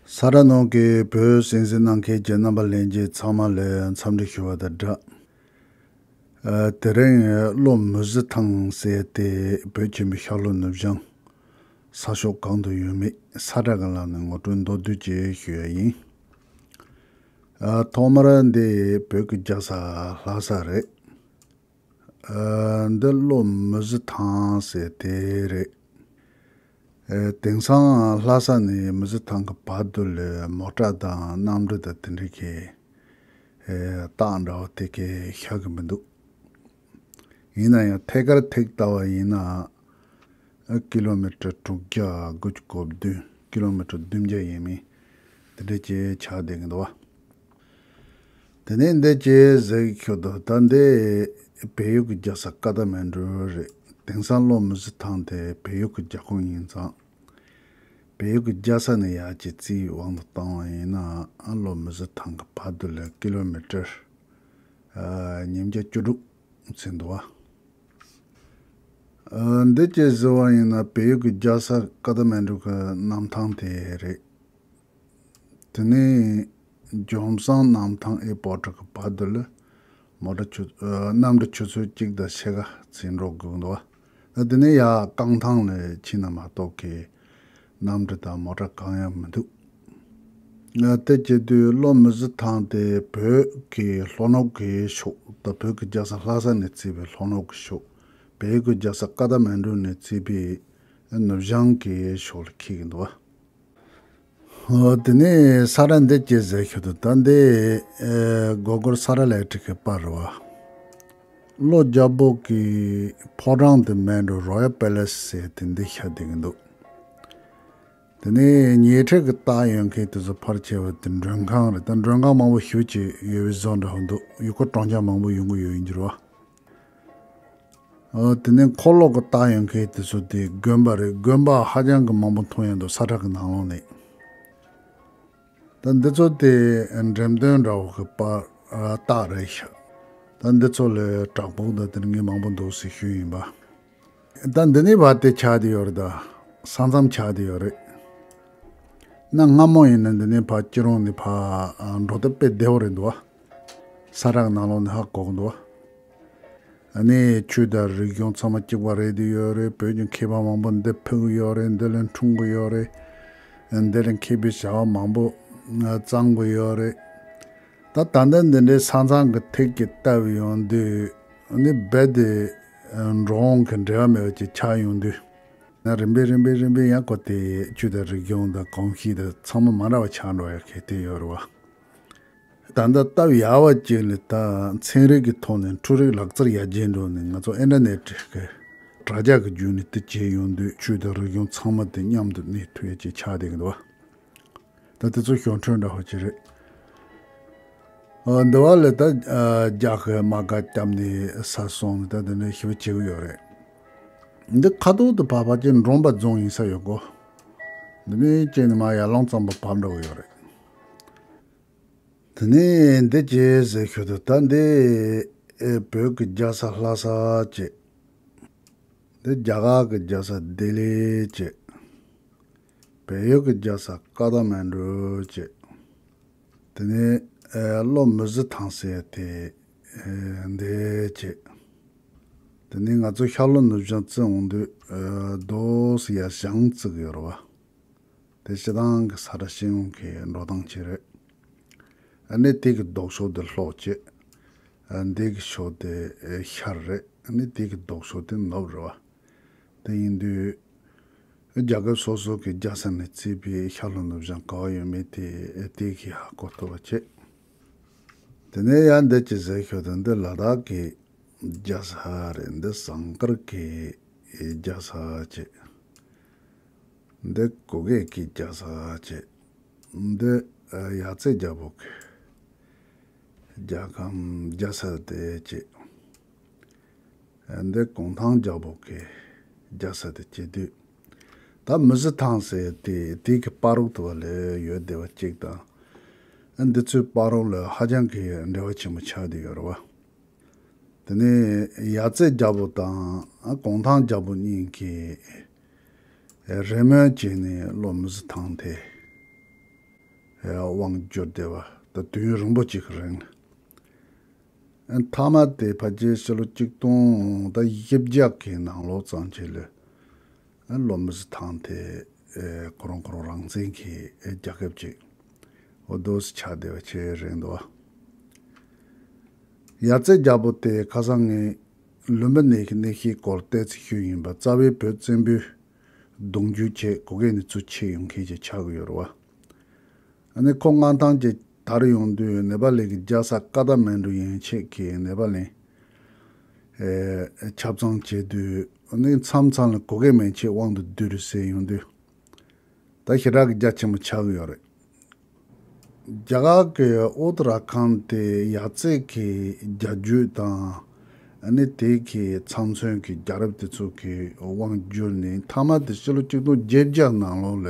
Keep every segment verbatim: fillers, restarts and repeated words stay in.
ས་ར་ནང་གི་བོད་གསན་གཟིགས་གནང་མཁན་གྱི་རྣམ་པ་ལྷན་རྒྱས་ཚང་མ་ལ་འཚམས་འདྲི་ཞུ་བ་དང་སྦྲགས། ཨ། དེ་རིང་གློ་མུ་ཟི་ཐང་ཟེར་དེ་བོད་ཆེན་པོའི་ཤར་ལྷོ་ནུབ་བྱང་ས་ཕྱོགས་གང་དུ་ཡོད་མེད་ས་ཁྲ་གི་ལམ་ནས་ངོ་སྤྲོད་མདོར་བསྡུས་ཅིག་ཞུ་ཡ་ཡིན། ཨ། ཐོག་མར་འདི་བོད་ཀྱི་རྒྱལ་ས་ལྷ་ས་རེད། ཨ། འདི་གློ་མུ་ཟི་ཐང་ཟེར་དེ་རེད། ཨ། དེང་སང་ལྷ་ས་ནས་མུ་ཟི་ཐང་གི་བར་དུ་ལ་མོ་ཊ་དང་གནམ་གྲུ་དང་དེ་འདྲ་གི་ཨ། རྟགས་འདྲ་བོ་དེ་གས་ཤར་གི་མི་འདུག་ཡིན་ན་ཡང་ཐད་ཀར་ཐིག་ལྟ་བ་ཡིན་ན། ཨ། ཀི་ལོ་མི་ཊར་དྲུག་བརྒྱ་དགུ་བཅུ་གོ་བདུན། ཀི་ལོ་མི་ཊར་བདུན་བརྒྱ་ཡས་མས་དེ་འདྲ་ཅིག་ཆགས་བསྡད་ཀྱི་འདུག་བ། དེ་ནས་འདི་ཅིག་ཟེར་གྱི་ཤོད་དོ། ད་འདི་བལ་ཡུལ་གྱི་རྒྱལ་ས་ཀ་ཐ་མན་གྲུ་རེད། དེང་སང་གློ་མུ་ཟི་ཐང་དེ་བལ་ཡུལ་གྱི་རྒྱལ་ཁོངས་ཡིན་ཙང་། བལ་ཡུལ་གྱི་རྒྱལ་ས་ནས་ཡར་ཅིག་རྩིས་དབང་དུ་བཏང་བ་ཡིན་ན། ཨ། གློ་མུ་ཟི་ཐང་གི་བར་དུ་ལ་ཀི་ལོ་མི་ཊར་ཨ། ཉིས་བརྒྱ་བཅུ་དྲུག་ཟིན་འདུག་བ། ཨ། འདི་ཅིག་ཟེར་བ་ཡིན་ན་བལ་ཡུལ་གྱི་རྒྱལ་ས་ཀ་ཐ་མན་གྲུ་གི་གནམ་ཐང་དེ་རེད། དེ་ནས་ཇོན་སང་གནམ་ཐང་ཨེར་པོར་ཊི་གི་བར་དུ་ལ་མོ་ཊ་ཆུ། ཨ། གནམ་གྲུ་ཆུ་ཚོད་གཅིག་དང་ཕྱེད་ཀ་ཙམ་འགྲོ་དགོས་འདུག་བ། ད་དེ་ནས་ཡར་རྐང་ཐང་ལ་ཕྱིན་ན་མ་གཏོགས་གི་གནམ་གྲུ་དང་མོ་ཊ་གང་ཡང་མི་འདུག་ཨ། དེ་བྱེད་དུས་གློ་མུ་ཟི་ཐང་དེ་བོད་ཀྱི་ལྷོ་ནུབ་ཀྱི་ཕྱོགས་དང་། བོད་ཀྱི་རྒྱལ་ས་ལྷ་ས་ནས་བརྩིས་པའི་ལྷོ་ནུབ་ཀྱི་ཕྱོགས། བལ་ཡུལ་གྱི་རྒྱལ་ས་ཀ་ཐ་མན་གྲུ་ནས་བརྩིས་པའི་ནུབ་བྱང་གི་ཕྱོགས་ལ་འཁེལ་གྱི་འདུག་བ། ཨོ། དེ་ནས་ས་ར་འདི་ཅིག་ཟེར་ཤོད་དོ། ད་འདི་ཨེ། སྒོར་སྒོར་ས་ར་ལེགས་ཊིག་གི་པར་རེད་བ། གློ་རྒྱལ་པོ་གི་ཕོ་བྲང་དེ་མན་གྲུ་རོ་ཡལ་པེ་ལེ་སི་ཟེར་དེ་འདི་ཤར་བསྡད་ཀྱི་འདུག་དེ་ནས་ཉེ་འཁྲིས་ཀྱི་རྟགས་ཡོད་མཁན་དེ་ཚོ་ཕལ་ཆེ་བ་དེ་མགྲོན་ཁང་རེད། ད་མགྲོན་ཁང་མང་པོ་ཞེ་ཅིག་ཡོད་པའི་བཟོ་འདྲ་བོ་འདུག་ཡུལ་སྐོར་སྤྲོ་འཆམ་མང་པོ་ཡོང་གི་ཡོད་ཡིན་རྒྱུ་རེད་བ། ཨ། དེ་ནས་འཁོར་ལོ་གི་རྟགས་ཡོད་མཁན་དེ་ཚོ་དེ་དགོན་པ་རེད། དགོན་པ་ཧ་ཅང་གི་མང་པོ་མཐོང་ཡ་འདུག་ས་ཁྲ་གི་ནང་ལོགས་ནས། ད་འདི་ཚོ་དེ་འགྲེམས་སྟོན་འདྲ་བོ་གི་པར་རྟགས་རེད་ཤག་ད་འདི་ཚོ་ལ་བྲག་ཕུག་དང་དེ་འདྲ་མང་པོ་འདུག་ཟེར་ཞུས་ཡིན་པ། ད་འདི་ནས་བར་དེ་ཆགས་བསྡད་ཡོད་རེད། ད་ས་མཚམས་ཆགས་བསྡད་ཡོད་རེད། གནའ་སྔ་མོ་ཡིན་ན་འདི་ནས་ཕར་སྐྱིད་རོང་ནས་ཕར་འགྲོ་སྟབས་དཔེ་བདེ་བོ་རེད་འདུག་བ། ས་ཁྲ་གི་ནང་ལོགས་ནས་ཧ་གོ་གི་འདུག་བ། ཨ་ནི་ཆོས་དང་རིག་གཞུང་ཚང་མ་གཅིག་པ་རེད་དེ་ཡོད་རེད། བོད་ཀྱི་མཁས་པ་མང་པོ་འདིར་ཕེབས་ཀྱི་ཡོད་རེད། འདི་ལ་འཁྲུངས་ཀྱི་ཡོད་རེད། འདི་ལ་མཁས་པའི་བྱ་བ་མང་པོ་བརྩམས་ཀྱི་ཡོད་རེད། ད་ད་ལྟ་འདི་འདྲའི་ས་མཚམས་ཀྱི་ཐད་ཀྱི་བལྟས་ཡོང་དུས། ཨ་ནི་རྦད་དེ་འགྲོ་འོང་གི་འབྲེལ་བ་མེད་པ་ཅིག་ཆགས་ཡོང་དུས། ན་རིམ་པས་རིམ་པས་རིམ་པས་ཡང་ཁོ་དེ་ཆོས་དང་རིག་གཞུང་དང་གོམས་གཤིས་དང་ཚང་མ་མ་འདྲ་བ་ཆགས་འགྲོ་ཡ་གལ་ཏེ་ཡོད་རེད་བ། ད་ལྟ་སྟབས་ཡག་པ་ཅིག་ལ་ད་ཚན་རིག་གི་ཐོག་ནས་འཕྲུལ་རིག་ལག་རྩལ་ཡར་རྒྱས་འགྲོ་ནས་ང་ཚོ་ཨིན་ཊར་ནེཊ་གི་དྲ་རྒྱ་གི་བརྒྱུད་ནས་དེ་བྱས་ཡོང་དུས་ཆོས་དང་རིག་གཞུང་ཚང་མ་དེ་མཉམ་དུ་གནས་ཐུབ་ཡ་ཅིག་ཆགས་བསྡད་ཀྱི་འདུག་བ། ད་དེ་ཚོ་ཞོར་འཕྲོས་འདྲ་བོ་ཅིག་རེད། ཨ། འདི་བ་ལ་ད་ཨ། རྒྱ་གི་དམག་སྒར་བརྒྱབ་ནས་ས་སོང་ནས་ད་དེ་ནས་ཞེ་པོ་བྱེད་ཀྱི་ཡོད་རེད། འདི་ཁ་ཐོག་ཏུ་བབས་པ་ཅིག་འབྲོང་པ་རྫོང་ཡིན་ས་ཡོད་གོ། འདི་ནས་བྱས་ནས་མར་ཡར་ཀླུང་གཙང་པོ་བབས་འགྲོ་གི་ཡོད་རེད། དེ་ནས་འདི་ཅིག་ཟེར་ཤོད་དོ། ད་འདི་ཨེ། བོད་ཀྱི་རྒྱལ་ས་ལྷ་ས་བྱས། འདི་རྒྱ་གར་གྱི་རྒྱལ་ས་ལྡི་ལི་བྱས། བལ་ཡུལ་གྱི་རྒྱལ་ས་ཀ་ཐ་མན་གྲུ་བྱས། དེ་ནས་ཨེ། གློ་མུ་ཟི་ཐང་ཟེར་དེ་ཨེ། འདི་བྱས། དེ་ནས་ང་ཚོ་ཤར་ལྷོ་ནུབ་བྱང་བརྩི་འོང་དུས། ཨེ། རྡོ་སི་ཡ་ཞང་བརྩི་གི་ཡོད་རེད་བ། དེ་སྤྱིར་བཏང་གི་ས་ཁྲ་ཤེས་ཡོན་གྱི་འགྲོ་སྟངས་ཅིག་རེད། ཨ་ནི་དེ་གི་ལྡོག་ཕྱོགས་དེ་ལྷོ་བྱས། ཨ། འདི་གི་ཕྱོགས་དེ་ཨེ། ཤར་རེད། ཨ་ནི་དེ་གི་ལྡོག་ཕྱོགས་དེ་ནུབ་རེད་བ། དེ་ཡིན་དུས་རྒྱལ་ཁབ་སོ་སོ་གི་རྒྱལ་ས་ནས་བརྩིས་པའི་ཤར་ལྷོ་ནུབ་བྱང་ག་བ་ཡོད་མེད་དེ་ཨེ། དེ་གི་ཧ་གོ་ཐུབ་པ་བྱས། དེ་ནས་ཡང་འདི་ཅིག་ཟེར་ཤོད་དོ། འདི་ལ་དྭགས་ཀྱི་རྒྱལ་ས་རེད། འདི་ཟངས་དཀར་གྱི་རྒྱལ་ས་བྱས། འདི་གུ་གེ་གི་རྒྱལ་ས་བྱས། འདི་ཨ། ཡ་རྩེ་རྒྱལ་པོ་གི་རྒྱལ་ཁམས་རྒྱལ་ས་དེ་བྱས། འདི་གུང་ཐང་རྒྱལ་པོ་གི་རྒྱལ་ས་དེ་བྱེད་དུས། ད་མུ་ཟི་ཐང་ཟེར་དེ་དེ་གི་བར་རོགས་དེ་བ་ལ་ཡོད་བསྡད་པ་གཅིག་དང་། འདི་ཚོའི་བར་རོགས་ལ་ཧ་ཅང་གི་འབྲེལ་བ་ཆེན་པོ་ཆགས་བསྡད་ཡོད་རེད་བ། དེ་ནས་ཡ་རྩེ་རྒྱལ་པོ་དང་གུང་ཐང་རྒྱལ་པོ་གཉིས་ཀྱིས་རེས་མོས་བྱས་ནས་གློ་མུ་ཟི་ཐང་དེ་ དབང་བསྒྱུར་བསྡད་པ་ད་དུས་ཡུན་རིང་པོ་ཅིག་གི་རིང་ལ། མཐའ་མ་དེ་ཕལ་ཆེར་ཕྱི་ལོ་ཆིག་སྟོང་དང་བཞི་བརྒྱ་གི་ནང་ལོགས་ཙམ་ཅིག་ལ་ལོ་མི་བཟི་ཐང་དེ་ཁོ་རང་ཁོ་རང་རང་བཙན་གྱི་རྒྱལ་ཁབ་ཅིག་འོ་དོ་ཆགས་བསྡད་པ་ཆེས་རིང་འདུག་ཡ་ཙེ་རྒྱལ་པོ་དེ་ཁ་སང་ངས་ལུམ་བི་ནི་གི་གནས་བཤད་སྐོར་ཏོག་ཙམ་ཞུས་ཡིན་པ། རྩ་བའི་བོད་བཙན་པོའི་གདུང་རྒྱུད་ཆེད་གོ་གེ་ནི་ཚུར་ཆེད་ཡོང་མཁན་ཅིག་ཆགས་ཀྱི་ཡོད་རེད་བ། ཨ་ནི་ཁོ་མངའ་ཐང་ཅིག་དར་ཡོང་དུས་ནེ་པ་ལི་གི་རྒྱལ་ས་ཀ་ཐ་མན་ཌུ་ཡན་ཆད་ཀྱི་ནེ་པ་ལི་ཨེ་ཁྱབ་ཚང་བྱེད་དུས་ཨ་ནི་མཚམས་མཚམས་ལ་གོ་གེ་མན་ཆད་དབང་དུ་བསྡུས་རེད་ཟེར་ཡོང་དུས། ད་ཞེ་དྲག་གི་རྒྱ་ཆེན་པོ་ཆགས་ཀྱི་ཡོད་རེད། རྒྱ་གར་གྱི་ཨུ་ཏ་ར་ཁཱན་དེ་ཡ་ཙེ་གི་རྒྱལ་རྒྱུད་དང་ཨ་ནི་དེ་གི་ཚབ་མཚོན་གྱི་རྒྱལ་རབས་དེ་ཚོ་གི་དབང་བསྒྱུར་ནས་མཐའ་མ་དེ་ཕྱི་ལོ་ཆིག་སྟོང་བརྒྱད་བརྒྱ་ནང་ལོགས་ལ་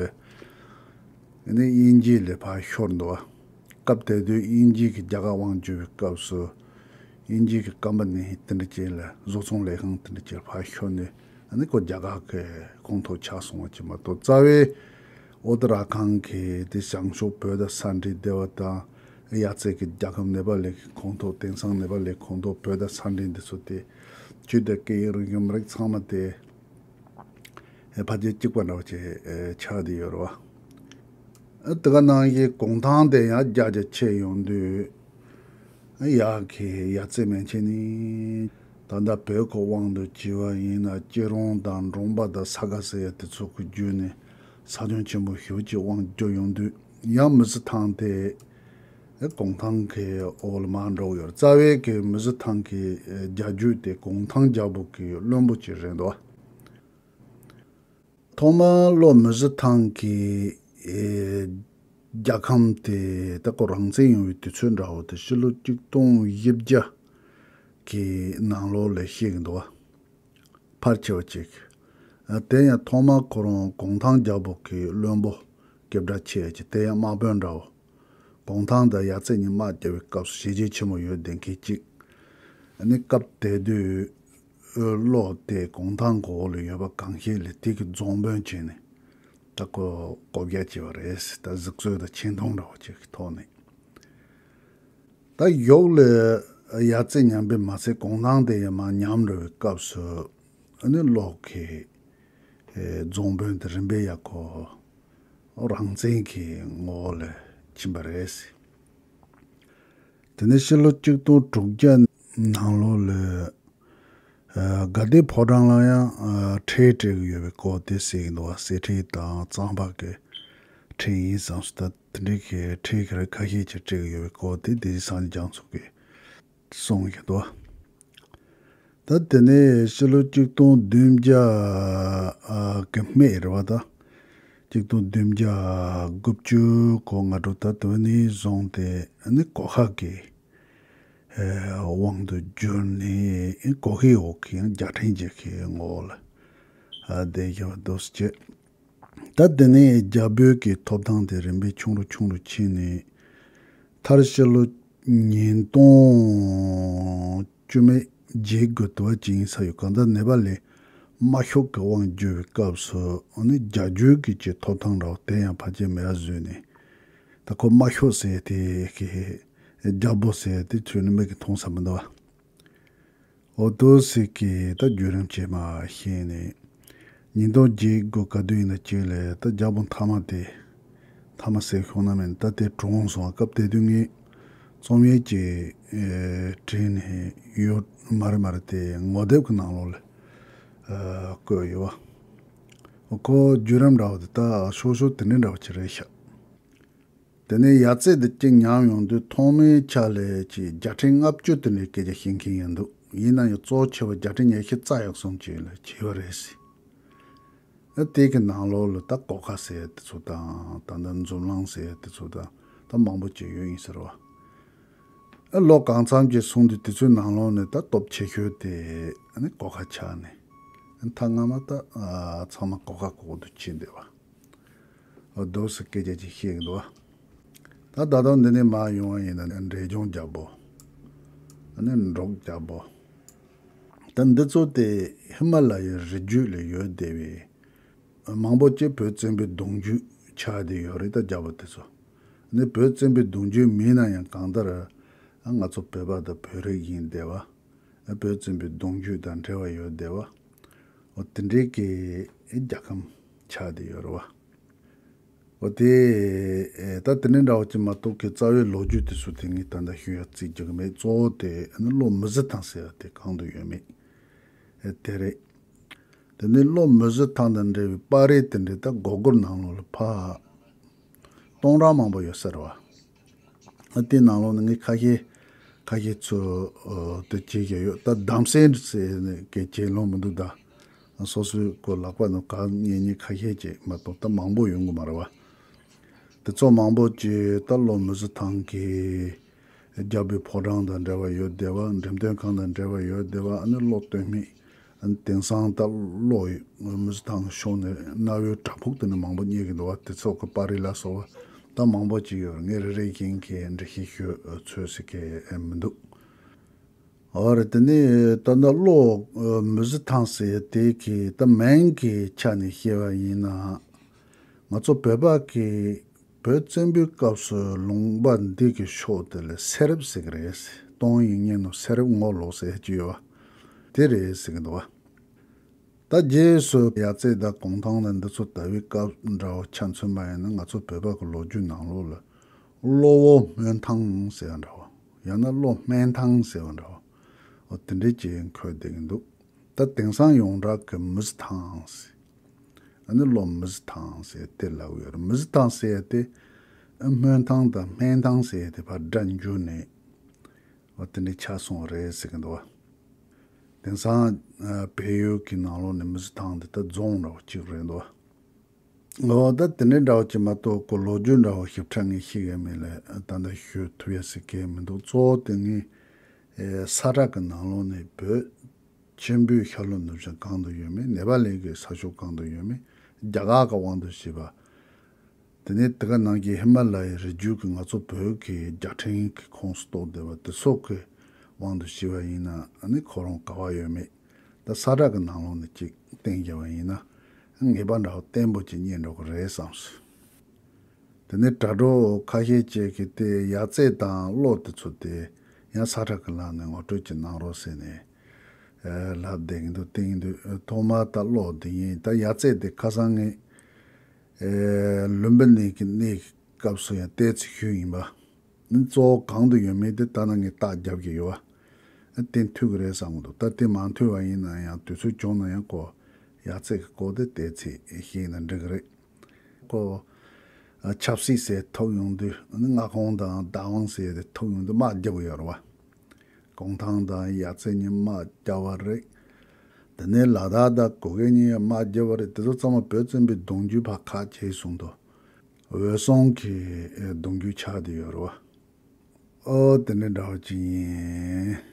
ཨ་ནི་དབྱིན་ཇི་ལ་ཕར་ཤོར་འདུག་བ། སྐབས་དེ་དུས་དབྱིན་ཇི་གིས་རྒྱ་གར་དབང་བསྒྱུར་བའི་སྐབས་སུ། དབྱིན་ཇི་གི་ཀམ་པ་ནི་དེ་འདྲ་ཅིག་ལ་བཟོ་ཚོང་ལས་ཁང་དེ་འདྲ་ཅིག་ལ་ཕར་ཤོར་ནས་ཨ་ནི་ཁོ་རྒྱ་གར་གི་ཁོངས་གཏོགས་ཆགས་སོང་བ་ཅིག་མ་གཏོགས། རྩ་བའི་ཨོ་ཏ་ར་ཁང་གི་དེ་བྱང་ཕྱོགས་བོད་དང་ས་འབྲེལ་སྡེ་བ་དང་ཡ་ཙེ་གི་རྒྱལ་ཁབ་ནེ་པ་ལི་གི་ཁོངས་གཏོགས། དེང་སང་ནེ་པ་ལི་ཁོངས་གཏོགས་བོད་དང་ས་འབྲེལ་འདི་ཚོ་དེ་ཆོས་དང་སྐད་ཡིག་རིག་གཞུང་མི་རིགས་ཚང་མ་དེ་ཕལ་ཆེར་གཅིག་པ་འདྲ་བ་ཅིག་ཆགས་བསྡད་ཡོད་རེད་བ། དེ་ག་ནང་བཞིན་གུང་ཐང་དེ་ཡང་རྒྱ་རྒྱ་ཆེ་ཡོང་དུས། ཡ་གི་ཡ་ཙེ་མན་ཆད་ནི་ད་ལྟ་བོད་ཁོ་དབང་དུ་བྱས་པ་ཡིན་ན་སྐྱིད་རོང་དང་འབྲོང་པ་དང་ས་དགའ་ཟེར་ཡ་དེ་ཚོ་གི་བརྒྱུད་ནས་ས་ཁྱོན་ཆེན་པོ་ཞེ་པོ་ཅིག་དབང་བསྒྱུར་ཡོང་དུས། ཡང་མི་བཟི་ཐང་དེ་གུང་ཐང་གི་འོག་ལ་མར་འགྲོ་གི་ཡོད་རེད། རྩ་བའི་གི་མི་བཟི་ཐང་གི་རྒྱལ་རྒྱུད་དེ་གུང་ཐང་རྒྱལ་པོ་གི་བློན་པོ་ཅིག་རེད་འདུག་ཐོག་མར་ལྷོ་མི་བཟི་ཐང་གི་ཨེ་རྒྱལ་ཁམས་དེ་ད་ཁོ་རང་བཙན་ཡོང་བའི་དུས་ཚོད་འདྲ་བོ་དེ་ཕྱི་ལོ་ཆིག་སྟོང་བཞི་བརྒྱ་གི་ནང་ལོགས་ལ་བཤད་ཀྱི་འདུག་བ། ཕལ་ཆེ་བ་ཅིག་ཨ་དེ་ཡང་ཐོག་མར་ཁོ་རང་གུང་ཐང་རྒྱལ་པོ་གི་བློན་པོ་སྐད་གྲགས་ཆེ་ཡ་ཅིག་དེ་ཡང་དམག་དཔོན་འདྲ་བོ། གུང་ཐང་དང་ཡ་ཙེ་གཉིས་དམག་རྒྱག་པའི་སྐབས་སུ་ཞེ་ཆེ་ཆེན་པོ་ཡོད་བསྡད་མཁན་གཅིག་ཨ་ནི་སྐབས་དེ་དུས་ཨོ་ལོ་དེ་གུང་ཐང་གི་འོག་ལ་ཡོད་པ་གང་ཤེས་ལས་དེ་གི་རྫོང་དཔོན་བྱས་ནས་ད་ཁོ་བསྐོ་བཞག་བྱས་པ་རེད། ད་གཟིགས་ཚོད་དང་ཆེ་མཐོང་འདྲ་བོ་ཅིག་གི་ཐོག་ནས། ད་གཞུག་ལ་ཡ་ཙེ་ཉམས་པས་མ་ཚད་གུང་ཐང་དེ་ཡང་མར་ཉམས་འགྲོ་བའི་སྐབས་སུ་ཨ་ནི་ལྷོ་གི་རྫོང་དཔོན་དེ་རིམ་པས་ཡ་ཁོ་རང་བཙན་གྱི་ངོ་བོ་ལ་ཕྱིན་པ་རེད། དེ་ནས་ཕྱི་ལོ་ཆིག་སྟོང་དྲུག་བརྒྱ་ནང་ལོགས་ལ་ཨ་དགའ་ལྡན་ཕོ་བྲང་ལ་ཡང་ཨ་ཁྲལ་སྤྲད་ཀྱི་ཡོད་པའི་སྐོར་དེ་གསལ་གྱི་འདུག་བ། གསེར་ཁྲལ་དང་གཙང་པ་གི་ཁྲལ་ཡིན་བསམ་སོང་། ད་དེ་འདྲའི་གི་ཁྲལ་གྱི་རིགས་ཁ་ཤས་ཅིག་སྤྲད་ཀྱི་ཡོད་པའི་སྐོར་དེ་སྡེ་སྲིད་སངས་རྒྱས་རྒྱ་མཚོ་གིས་གསུངས་ཡོད་དོ། ད་དེ་ནས་ཕྱི་ལོ་ཆིག་སྟོང་བདུན་བརྒྱ་གི་སྨད་རེད་བ། ད་ཆིག་སྟོང་བདུན་བརྒྱ་དགུ་བཅུ་གོ་ལྔ་དྲུག་ད་དེ་ནས་བཟུང་སྟེ་ནི་གོ་ཁ་གི་དབང་དུ་གྱུར་ནས་གོ་ཁའི་འོག་གི་ཡང་རྒྱལ་ཕྲན་ཅིག་གི་ངོ་བོ་ལ་བསྡད་ཡོད་འདུག་ཅེས། ད་དེ་ནས་རྒྱལ་པོའི་གི་ཐོབ་ཐང་དེ་རིམ་པས་ཆུང་རུ་ཆུང་རུ་ཕྱིན་ནས་མཐར་ཕྱི་ལོ་ཉིས་སྟོང་བཅུ་མེད་བརྒྱད་དགུ་དུ་བ་ཅིག་ཡིན་ས་ཡོད། གང་ལྟར་ནེ་པ་ལི་དམར་ཤོག་གི་དབང་བསྒྱུར་བའི་སྐབས་སུ་ཨ་ནི་རྒྱལ་རྒྱུད་ཀྱི་ཅིག་ཐོབ་ཐང་འདྲ་བོ་དེ་ཡང་ཕལ་ཆེར་མེད་པ་བཟོས་ནས། ད་ཁོ་དམར་ཤོག་ཟེར་དེ་གི་རྒྱལ་པོ་ཟེར་དེ་ཚོས་ནི་མིག་གིས་མཐོང་ས་མི་འདུག་བ། འོ་དོ་ཟེར་གི་ད་བརྒྱུད་རིམ་བྱས་མ་ཤེས་ནས། ཉིས་སྟོང་བརྒྱད་དགུ་ག་དུས་ཡིན་ན་ཅིག་ལས་ད་རྒྱལ་པོ་མཐའ་མ་དེ། མཐའ་མ་ཟེར་ཤོག་ན་མིན་ད་དེ་གྲོངས་སོང་བ། སྐབས་དེ་དུས་ངས་རྩོམ་ཡིག་ཅིག་ཨེ་བྲིས་ནས་ཡོད། མ་རེད་མ་རེད་དེ་ངོ་དེབ་ཀྱི་ནང་ལོགས་ལ་ཨ་བཀོད་ཡོད་བ། ཁོ་བརྒྱུད་རིམ་འདྲ་བོ་དེ་ད་ཤོག་ཤོག་དེ་འདྲ་འདྲ་བོ་ཅིག་རེད་ཤག་དེ་ནས་ཡ་ཙེ་འདི་གཅིག་ཉམས་ཡོང་དུས་ཐོག་མའི་ཆ་ལས་ཀྱི་རྒྱལ་ཕྲན་ལྔ་བཅུ་དེ་འདྲའི་སྐད་ཆ་བཤད་མཁན་ཡང་འདུག་ཡིན་ན་ཡང་གཙོ་ཆེ་བ་རྒྱལ་ཕྲན་ཉི་ཤུ་རྩ་ཡག་གསུམ་ཅིག་ལ་བྱས་པ་རེད་ཟེར། ཨ་དེ་གི་ནང་ལོགས་ལ་ད་གོ་ཁ་ཟེར་དེ་ཚོ་དང་ད་ལྟ་འཛུམ་ལང་ཟེར་དེ་ཚོ་དང་ད་མང་པོ་ཅིག་ཡོད་ཡིན་ཟེར་བ། ཨ་ལོ་གང་འཚམ་ཅིག་སོང་དུས་དེ་ཚོའི་ནང་ལོགས་ནས་ད་སྟོབས་ཆེ་ཤོས་དེ་ཨ་ནི་གོ་ཁ་ཆགས་ནས་ཨ་ནི་ད་སྔ་མ་ད་ཨ་ཚང་མ་གོ་ཁ་གོ་དུ་ཕྱིན་བསྡད་པ། འོ་དོ་ཟེར་སྐད་ཆ་ཅིག་བཤད་ཀྱི་འདུག་བ། ད་ད་དུང་འདི་ནས་མར་ཡོང་བ་ཡིན་ན་འབྲས་ལྗོངས་རྒྱལ་པོ། ཨ་ནི་འབྲོག་རྒྱལ་པོ། ད་འདི་ཚོ་དེ་ཧི་མ་ལ་ཡའི་རི་རྒྱུད་ལ་ཡོད་བསྡད་པའི་མང་པོ་ཅིག་བོད་བཙན་པོའི་གདུང་རྒྱུད་ཆགས་བསྡད་ཡོད་རེད། ད་རྒྱལ་པོ་དེ་ཚོ། ནི་བོད་བཙན་པོའི་གདུང་རྒྱུད་མིན་ན་ཡང་གང་ལྟར་ང་ཚོ་བོད་པ་དང་བོད་རིགས་ཡིན་བསྡད་པ། བོད་བཙན་པོའི་གདུང་རྒྱུད་དང་འབྲེལ་བ་ཡོད་བསྡད་པ། འོ་དེ་འདྲའི་གི་རྒྱལ་ཁམས་ཆགས་བསྡད་ཡོད་རེད་བ། འོ་དེ་ད་དེ་འདྲའི་འདྲ་བོ་ཅིག་མ་གཏོགས་ཀྱི་རྩ་བའི་ལོ་རྒྱུས་དེ་ཚོ་དེ་ངས་ད་ལྟ་ཞུ་ཡག་རྩིས་རྒྱག་གི་མེད། གཙོ་བོ་དེ་ནི་བློ་མི་བཟོད་ཐང་ཟེར་བ་དེ་གང་དུ་ཡོད་མེད་དེ་རེད། དེ་ནས་བློ་མི་བཟོད་ཐང་དང་འབྲེལ་བའི་པར་རིས་དེ་འདྲའི་ད་སྒོར་སྒོར་ནང་ལོགས་ལ་ཕ་སྟོང་ཕྲག་མང་པོ་ཡོད་ས་རེད་བ། ཨ་དེའི་ནང་ལོགས་ནས་ངས་ཁ་ཤས་ཁ་ཤས་ཚོ་ཨ་དེ་བྱེད་ཀྱི་ཡོད། ད་གདམ་གསེས་ཟེར་ནས་གལ་ཆེ་ལོང་མི་འདུག་ད་སོ་སོའི་གོ་ལག་པ་ནང་གང་རྙེད་རྙེད་ཁ་ཤས་ཅིག་མ་གཏོགས་ད་མང་པོ་ཡོང་གི་མ་རེད་བ། དེ་ཚོ་མང་པོ་ཅིག་ད་བློ་མི་བཟོད་ཐང་གི་རྒྱལ་པོའི་ཕོ་བྲང་དང་འབྲེལ་བ་ཡོད་བསྡད་པ། འགྲེམས་སྟོན་ཁང་དང་འབྲེལ་བ་ཡོད་བསྡད་པ། ཨ་ནི་བློ་གཏོད་མེད། ཨ་ནི་དེང་སང་ད་བློ་མི་བཟོད་ཐང་ཕྱོགས་ནས་གནའ་བོའི་བྲག་ཕུག་དེ་ནས་མང་པོ་རྙེད་ཀྱི་འདུག་བ། དེ་ཚོ་གི་པར་རིས་ལ་སོགས་པ་ད་མང་པོ་ཅིག་ཡོད། ངས་རེ་རེ་བཞིན་གྱི་འགྲེལ་བཤད་ཞུ་ཚོད་ཟེར་གི་མི་འདུག་འོ་རེད། དེ་ནས་ད་ལྟ་བློ་མི་བཟོད་ཐང་ཟེར་དེ་གི་ད་མིང་གི་ཆ་ནས་བཤད་པ་ཡིན་ན། ང་ཚོ་བོད་པ་གི་བོད་བཙན་པོའི་སྐབས་སུ་ལུང་པ་འདི་གི་ཕྱོགས་དེ་ལ་སེ་རབས་ཟེར་གི་རེད། སྟོང་ཡིག་སྙན་ནོ་སེ་རབས་ངོ་ལོག་ཟེར་གྱི་ཡོད་བ། དེ་རེད་ཟེར་གི་འདུག་བ། ད་རྗེས་སུ་ཡ་རྩེ་དང་གུང་ཐང་དང་འདི་ཚོ་དར་བའི་སྐབས་འདྲ་བོ་ཆ་མཚོན་པ་ཡིན་ན། ང་ཚོ་བོད་པ་གི་ལོ་རྒྱུས་ནང་ལོགས་ལ་གློ་བོ་སྨོན་ཐང་ཟེར་བ་འདྲ་བོ། ཡང་ན་གློ་སྨན་ཐང་ཟེར་བ་འདྲ་བོ། འོ་དེ་འདྲའི་ཅིག་འཁོད་བསྡད་ཀྱི་འདུག་ད་དེང་སང་ཡོངས་གྲགས་ཀྱི་མི་ཚེ་ཐང་ཟེར། ཨ་ནི་གློ་མི་ཚེ་ཐང་ཟེར་དེ་ལབ་ཡོད་རེད། མི་ཚེ་ཐང་ཟེར་དེ་ཨ་སྨོན་ཐང་དང་སྨན་ཐང་ཟེར་དེ་ཕར་སྒྲ་འཇུས་ནས་འོ་དེ་འདྲའི་ཆགས་སོང་བ་རེད་ཟེར་གི་འདུག་བ། དེང་སང་ཨ་བལ་ཡུལ་གྱི་ནང་ལོགས་ནས་མི་ཚེ་ཐང་དེ་ད་རྫོང་འདྲ་བོ་གཅིག་རེད་འདུག་བ། འོ་ད་དེ་འདྲའི་འདྲ་བོ་ཅིག་མ་གཏོགས་ཁོ་ལོ་རྒྱུས་འདྲ་བོ་ཞིབ་ཕྲ་ངས་ཤེས་ཀྱི་མེད་ལ། ད་ལྟ་ཞུ་ཐུབ་ཡ་ཟེར་གི་མི་འདུག་གཙོ་བོ་དེ་ངས་ཨེ་ས་ཁྲ་གི་ནང་ལོགས་ནས་བོད་ཆེན་པོའི་ཤར་ལྷོ་ནུབ་བྱང་གང་དུ་ཡོད་མེད། ནེ་པ་ལའི་གི་ས་ཕྱོགས་གང་དུ་ཡོད་མེད། རྒྱ་གར་གི་དབང་དུ་བྱས་པ། དེ་ནས་དེ་ག་ནང་གི་ཧི་མ་ལ་ཡའི་རི་རྒྱུད་ཀྱི་ང་ཚོ་བོད་ཀྱི་རྒྱལ་ཕྲན་གྱི་ཁོངས་སུ་གཏོགས་བསྡད་པ་དེ་ཚོ་གི་དབང་དུ་བྱས་པ་ཡིན་ན། ཨ་ནི་ཁོ་རང་ག་བ་ཡོད་མེད་ད་ས་ཁྲ་གི་ནང་ལོགས་ནས་ཅིག་བསྟན་བཞག་པ་ཡིན་ན་ངེས་པ་འདྲ་བོ་བརྟན་པོ་ཅིག་རྙེད་འགྲོ་གི་རེད་བསམས་སོང་། དེ་ནས་དྲ་གྲོགས་ཁ་ཤས་ཅིག་གིས་དེ་ཡ་རྩེ་དང་གློ་དེ་ཚོ་དེ་ཡང་ས་ཁྲ་གི་ལམ་ནས་ངོ་སྤྲོད་ཅིག་གནང་རོགས་ཟེར་ནས་ཨེ་ལབ་བསྡད་ཀྱི་འདུག་བསྟན་གྱི་འདུག་ཐོག་མར་ད་གློ་དེ་ཡིན། ད་ཡ་རྩེ་དེ་ཁ་སང་ངས་ཨེ་ལུམ་བི་ནི་གི་གནས་ཀྱི་སྐབས་སུ་ཡང་བལྟས་ཚེ་ཞུས་ཡིན་པ། ནི་གཙོ་བོ་གང་དུ་ཡོད་མེད་དེ་ད་ནི་ངས་རྟགས་རྒྱབ་ཀྱི་ཡོད་པ། བསྟན་ཐུབ་ཀྱི་རེད་བསམ་གྱི་འདུག་ད་དེ་མ་ཐུབ་པ་ཡིན་ན་ཡང་དུས་ཚོད་བྱུང་ན་ཡང་ཁོ་ཡ་རྩེ་གི་སྐོར་དེ་བལྟས་ཚེ་ཤེས་ན་འགྲིག་གི་རེད། ཁོ་ཨ་ཆབ་སྲིད་ཟེར་ཐུག་ཡོང་དུས། ཨ་ནི་མངའ་ཁོངས་དང་བདག་དབང་ཟེར་དེ་ཐུག་ཡོང་དུས་དམག་རྒྱབ་ཀྱི་ཡོད་རེད་བ། གུང་ཐང་དང་ཡ་རྩེ་གཉིས་དམག་རྒྱབ་པ་རེད། དེ་ནས་ལ་དྭགས་དང་གུ་གེ་གཉིས་དམག་རྒྱབ་པ་རེད། དེ་ཚོ་ཚང་མ་བོད་བཙན་པོའི་གདུང་རྒྱུད་ཕར་ཁ་བྱས་སོང་དུས་འོད་སྲུང་གི་གདུང་རྒྱུད་ཆགས་བསྡད་ཡོད་རེད་བ། ཨོ་དེ་འདྲ་འདྲ་བོ་ཅིག་ཡིན།